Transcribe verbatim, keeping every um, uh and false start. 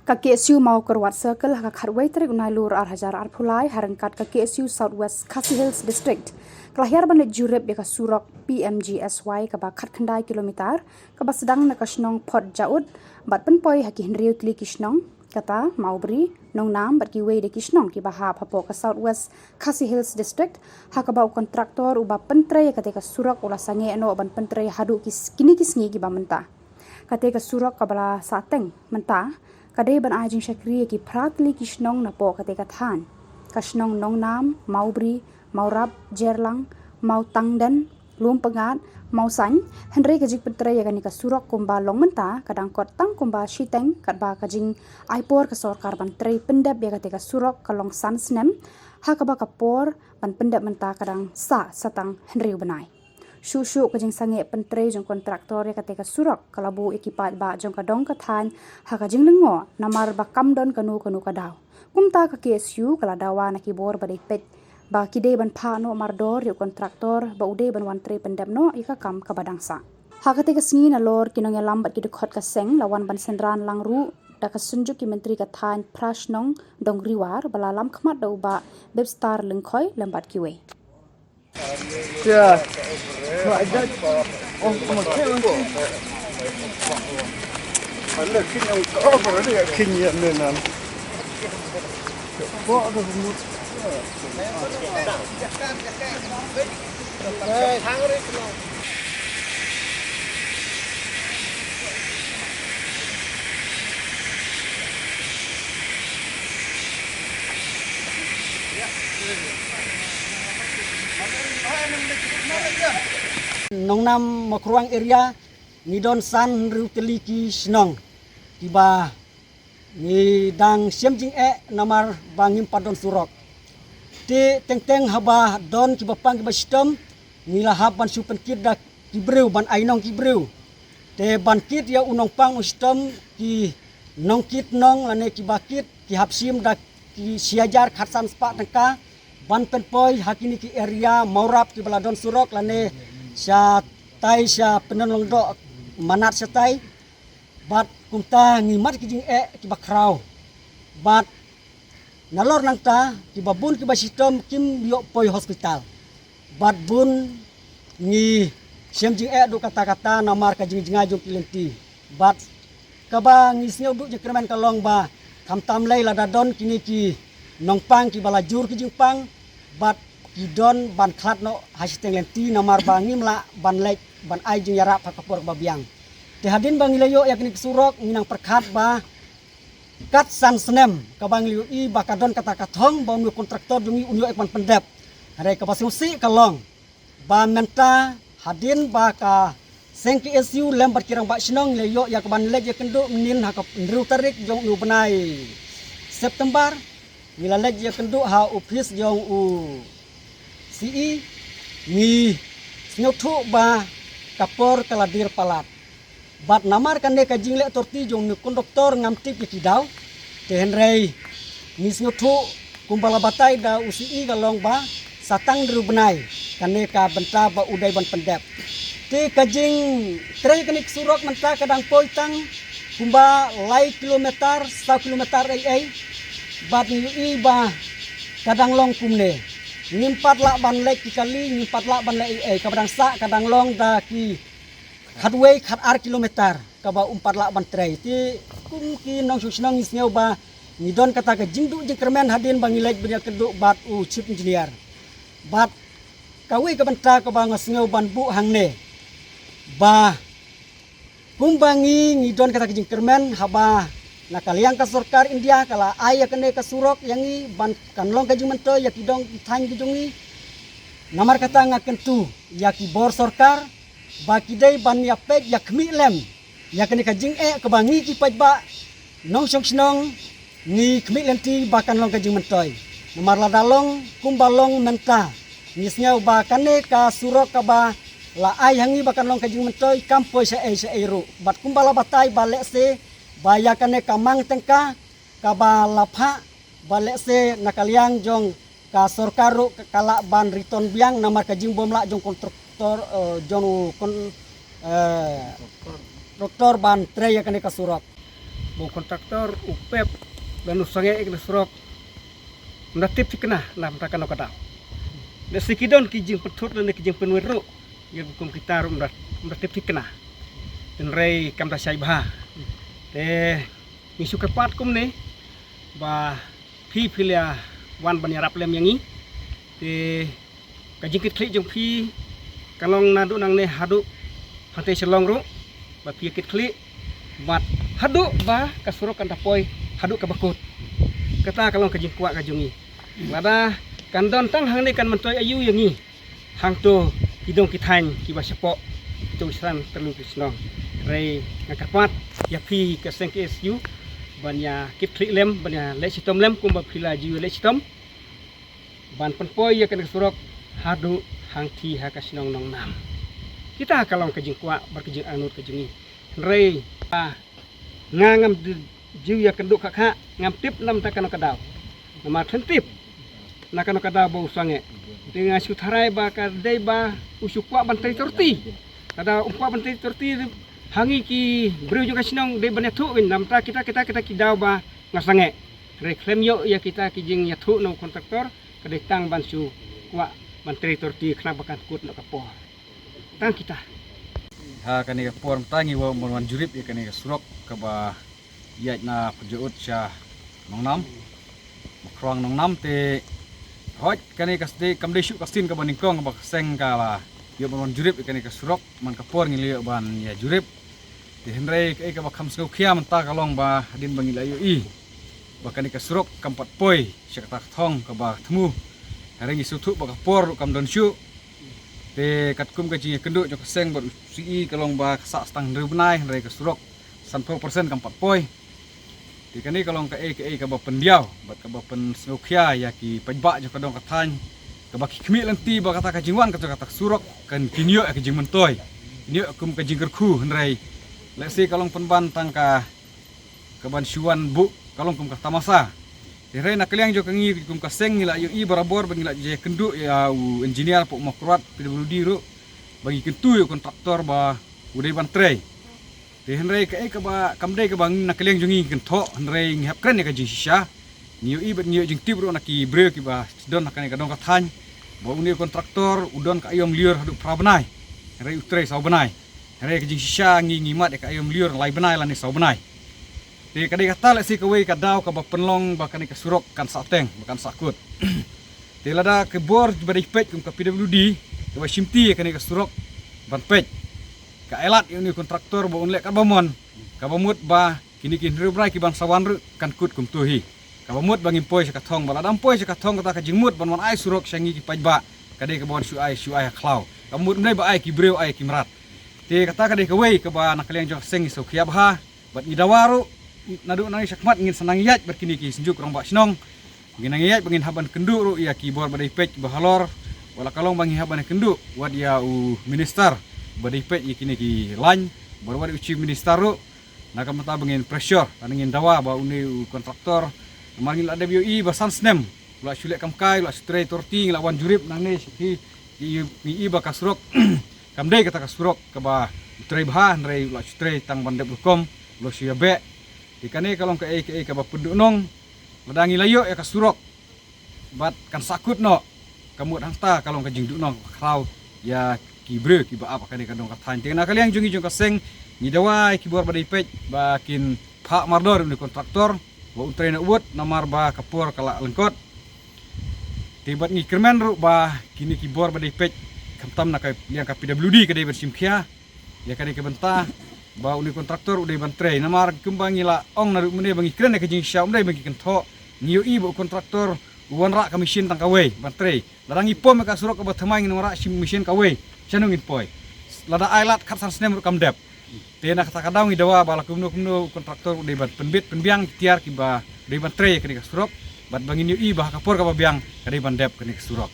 Ka K S U Mawkyrwat Circle ha ka khatwei tarik u Nailur ar hajar arphew lai ha ryngkat ka K S U South West Khasi Hills District ka la hiar ban leit jurip ïa ka surok P M G S Y kaba khatkhyndai kilometer kaba sdang na ka shnong Phot Jaud bad pynpoi ha ki hynriew tylli ki shnong, kata Mawbri, Nongnam bad kiwei de ki shnong kiba hap hapoh ka South West Khasi Hills District, ha kaba u kontraktor uba pyntrei ïa kata ka surok u la sangeh noh ban pyntrei haduh ki s- kine ki sngi kiba mynta. Kata ka surok kaba la sah teng mynta ka dei ban ai jingshakri ïa ki phra tylli ki shnong napoh kata ka thaiñ, ka shnong Nongnam, Mawbri, Mawrap, Jerlang, Mawtangden, Lumpyngat, Mawsain. Hynrei ka jingpyntrei ïa kane ka surok kumba long mynta ka dang kot tang kumba shiteng, katba ka jingai por ka sorkar ban trei pyndep ïa kata ka surok ka long san snem, ha kaba ka por ban pyndep mynta ka dang sah sa tang hynriew bnai. Shuh shuh ka jingsangeh pyntrei jong kontraktor ïa kata ka surok ka la buh ïa ki paidbah jong ka dong ka thaiñ ha ka jinglyngngoh namar ba kam don kano kano ka daw. Kumta ka K S U ka la dawa na ki bor ba dei peit ba ki dei ban phah noh mardor ïa u kontraktor ba u dei ban wan trei pyndep noh ïa ka kam kaba dang sah. Ha kata ka sngi nalor ki nongïalam bad ki dkhot ka seng la wan ban synran lang ruh da ka synjuk ki myntri ka thaiñ phra shnong Dongriwar ba la lam khmat da u Bah Bebstar Lyngkhoi lem bad kiwei. Nongnam Mawkyrwat area ngi don san hynriew tylli ki shnong kiba ngi dang shem jingeh namar ba ngim pat don surok. Te teng teng haba don kiba pang kiba shitom ngi la hap ban shu pynkit da ki briew, ban ai nong ki briew. Te ban kit ïa u nongpang u shitom ki nongkit nong lane kiba kit ki hap shim da ki shi hajar khatsan spah tyngka ban pynpoi ha kine ki area Mawrap kiba la don surok lane shatai sha Pyndenglongdoh Manat shatai. Bad kumta ngi mad ki jingeh kiba khraw. Bad nalor nangta kiba bun kiba shitom kim ïoh poi hospital. Bad bun ngi shem jingeh duh katta katta namar ka jingjngai jong ki lynti. Bad kaba ngi sngew duh jingkyrmen ka long ba khamtam lei lada don kine ki nongpang kiba la jur ki jingpang bad ki don ban khlad noh ha shiteng lynti namar ba ngim lah ban leit ban ai jingïarap ha ka por kaba biang. Te hadien ba ngi la ïoh ïa kine ki surok ngi nang pyrkhat ba kat san snem kaba ngi la ïohi ba ka don kata ka thong ba une u kontraktor jong ngi un ïoh ban pyndep. Hynrei kaba sngewsih ka long ba mynta hadien ba ka seng K S U lem bad ki rangbah shnong ngi la ïoh ïa ka ban leit ïakynduh mynnin ha ka hynriew tarik jong une u bnai September. Ngi la leit ïakynduh ha ophis jong u C E. Ngi sngewthuh ba ka por ka la dier palat. Bad namar kane ka jingleh torti jong une u kontraktor ngam tip ïa ki daw. Te hynrei ngi sngewthuh kumba la batai da u C E ka long ba sa tang hynriew bnai kane ka bynta ba u dei ban pyndep. Te ka jingtrei kane ka surok mynta ka dang poi tang kumba lai kilometer, saw kilometer ei ei. Bad ngi ïohi ba ka dang long kumne. Ngim pat lah ban leit ki kali, ngim pat lah ban leit ei ei, kaba dang sah ka dang long da ki khatwei khatar kilometer kaba um pat lah ban trei. Te kum ki nongshong shnong ngi sngew ba ngi don kata ka jingduh jingkyrmen hadien ba ngi leit ban ïakynduh bad u chief engineer. Bad kawei ka bynta kaba nga sngew ban buh hangne ba kumba ngi ngi don kata ka jingkyrmen haba na ka liang ka sorkar India ka la ai ïa kane ka surok ïa ngi ban kan long ka jingmyntoi ïa ki dong ki thaiñ ki jong ngi. Namar kata nga kyntu ïa ki bor sorkar ba ki dei ban ïa peit ïa khmih lem ïa kane ka jingeh kaba ngi ki paidbah nongshong shnong ngi khmih lynti ba kan long ka jingmyntoi. Namar lada long kumba long mynta ngi sngew ba kane ka surok kaba la ai ha ngi ba kan long ka jingmyntoi kam poi sha ei sha ei ruh. Bad kumba la batai ba lehse ba ïa kane ka mang tyngka kaba la phah ba lehse na ka liang jong ka sorkar ruh ka lah ban return biang namar ka jingbym lah jong kontraktor, eh, jong u kon, eh, kontraktor ban trei ïa kane ka surok. U kontraktor u pep lane u sangeh ïa kane ka surok, ym da tip thikna na bynta kano ka daw. Lehse ki don ki jingpynthut lane ki jingpynwit ruh ïa ka kum kita ruh, ym da, ym da tip thikna. Hynrei kam da shai bha. Te ngi shu kyrpad kumne ba phi phi la wan ban ïarap lem ïa ngi. Te ka jingkitkhlieh jong phi ka long naduh nangne haduh hangtei sha Shillong ruh, ba phi ïa kitkhlieh bad haduh ba ka surok kan da poi haduh kaba kut. Kata ka long ka jingkwah ka jong ngi. Lada kan don tang hangne kan myntoi aïu ïa ngi hangto ki dong ki thaiñ kiba shapoh to san tylli ki shnong. Hynrei nga kyrpad ïa phi ka seng K S U ban ïa kitkhlieh lem, ban ïa leh shitom lem kumba phi la ju leh shitom, ban pynpoi ïa kane ka surok haduh hangthie ha ka shnong Nongnam. Kita ka long ka jingkwah bad ka jingangnud ka jong ngi. Hynrei, ah, nga ngam ju ïa kynduh kha kha, ngam tip na bynta kano ka daw. Namar khlem tip na kano ka daw ba u sangeh. Te nga shu tharai ba ka dei ba u shu kwah ban trei torti. Lada um kwah ban trei torti, ha ngi ki briew jong ka shnong dei ban ïathuh win na bynta kita, kita, kita ki daw ba nga sangeh. Hynrei khlem ïoh ïa kita ki jingïathuh na u kontraktor, ka dei tang ban shu kwah ban trei torti khnang ba kan kut noh ka por. Tang kita. Ha kane ka por mynta ngi wan, wan jurip ïa kane ka surok kaba ïaid na Pyrjah Ut sha Nongnam, Mawkrwang Nongnam. Te hooid kane ka sdei, kam dei shuh ka sien kaba nyngkong kaba ka seng ka la ïoh ban wan jurip ïa kane ka surok. Man ka por ngi la ïoh ban ïa jurip. Te hynrei kaei kaba kham sngewkhia mynta ka long ba hadien ba ngi la ïohi ba kane ka surok kam pat poi sha kata ka thong kaba thmu. Hynrei ngi sngewthuh ba ka por ruh kam don shuh. Te katkum ka jingïakynduh jong ka seng bad u C E ka long ba ka sah tang hynriew bnai, hynrei ka surok sanphew percent kam pat poi. Te kane ka long kaei kaei kaba pyndiaw bad kaba pynsngewkhia ïa ki paidbah jong ka dong ka thaiñ, kaba ki khmih lynti ba kata ka jingwan ka jong kata ka surok kan kin ïoh ïa ka jingmyntoi, kin ïoh kum ka jingkyrkhu. Hynrei lehse ka long pynban tang ka, ka ban shu wan buh ka long kum ka tamasa. Te hynrei na ka liang jong ka ngi kum ka seng ngi la ïohi barabor ba ngi la ïakynduh ïa u engineer hapoh Mawkyrwat P W D ruh ba ngi kyntu ïa u kontraktor ba u dei ban trei. Te hynrei kaei kaba kam dei kaba ngi na ka liang jong ngi ngi kynthoh, hynrei ngi hap kren ïa ka jingshisha. Ngi ïohi bad ngi ïoh jingtip ruh na ki briew kiba don ha kane ka dong ka thaiñ ba une u kontraktor u don ka aïom lyiur haduh phra bnai, hynrei u trei saw bnai. Hynrei ka jingshisha ngi ngi mad ïa ka aïom lyiur lai bnai lane saw bnai. Te ka dei kata lehse kawei ka daw kaba pynlong ba kane ka surok kan sah teng, ba kan sah kut. Te lada ka bor ba dei peit kum ka P W D kaba shimti ïa kane ka surok ban peit, ka ai lad ïa une u kontraktor ba un leh katba mon, kaba mut ba kine ki hynriew bnai ki ban sa wan ruh kan kut kumto hi. Kaba mut ba ngim poi sha ka thong, ba lada ym poi sha ka thong kata ka jingmut ban wan ai surok sha ngi ki paidbah ka dei kaba wan shu ai, shu ai ha khlaw. Kaba mut ym dei ba ai ki briew, ai ki mrad. Te kata ka dei kawei kaba na ka liang jong ka seng ngi sngewkhia bha. Bad ngi dawa ruh naduh nangne shakhmat ngin sa nang ïaid bad kine ki synjuk rangbah shnong. Ngin nang ïaid ba ngin hap ban kynduh ruh ïa ki bor ba dei peit ba halor. Wat la ka long ba ngi hap ban kynduh wat ïa u minister ba dei peit ïa kine ki lain, bad wat ïa u chief minister ruh. Na ka bynta ba ngin pressure, lane ngin dawa ba une u kontraktor, namar ngi la dep ïohi ba san snem u la shu leh kam kai, u la shu trei torti, ngi la wan jurip nangne sha phi, ngi ïohi ba ka surok kam dei kata ka surok kaba u trei bha, hynrei u la shu trei tang ban dep rukom, u la shu ïabeh. Te kane ka long kaei kaei kaba pynduhnong. Lada ngi la ïoh ïa ka surok bad kan sah kut noh, ka mut hangta ka long ka jingduhnong kaba khraw ïa ki briew kiba ap ha kane ka dong ka thaiñ. Te na ka liang jong ngi jong ka seng ngi dawa ïa ki bor ba dei peit ba kin phah mardor ïa une u kontraktor ba un trei noh wut, namar ba ka por ka la lyngkot. Te bad ngi kyrmen ruh ba kine ki bor ba dei peit, khamtam na ka liang ka P W D ka dei ban shim khia ïa kane ka bynta ba une u kontraktor u dei ban trei. Namar kumba ngi la ong naduh mynne ba ngi kren ïa ka jingshisha, ym dei ba ngi kynthoh. Ngi ïohi ba u kontraktor u wanrah ka machine tang kawei ban trei. Lada ngi pom ïa ka surok kaba thymmai ngin wanrah shi machine kawei, shano ngin poi? Lada ai lad khatsan snem ruh kam dep. Te na kata ka daw ngi dawa ba la kumno kumno u kontraktor u dei ban pynbit pynbiang ki tiar kiba dei ban trei ïa kane ka surok, bad ba ngin ïohi ba ha ka por kaba biang ka dei ban dep kane ka surok.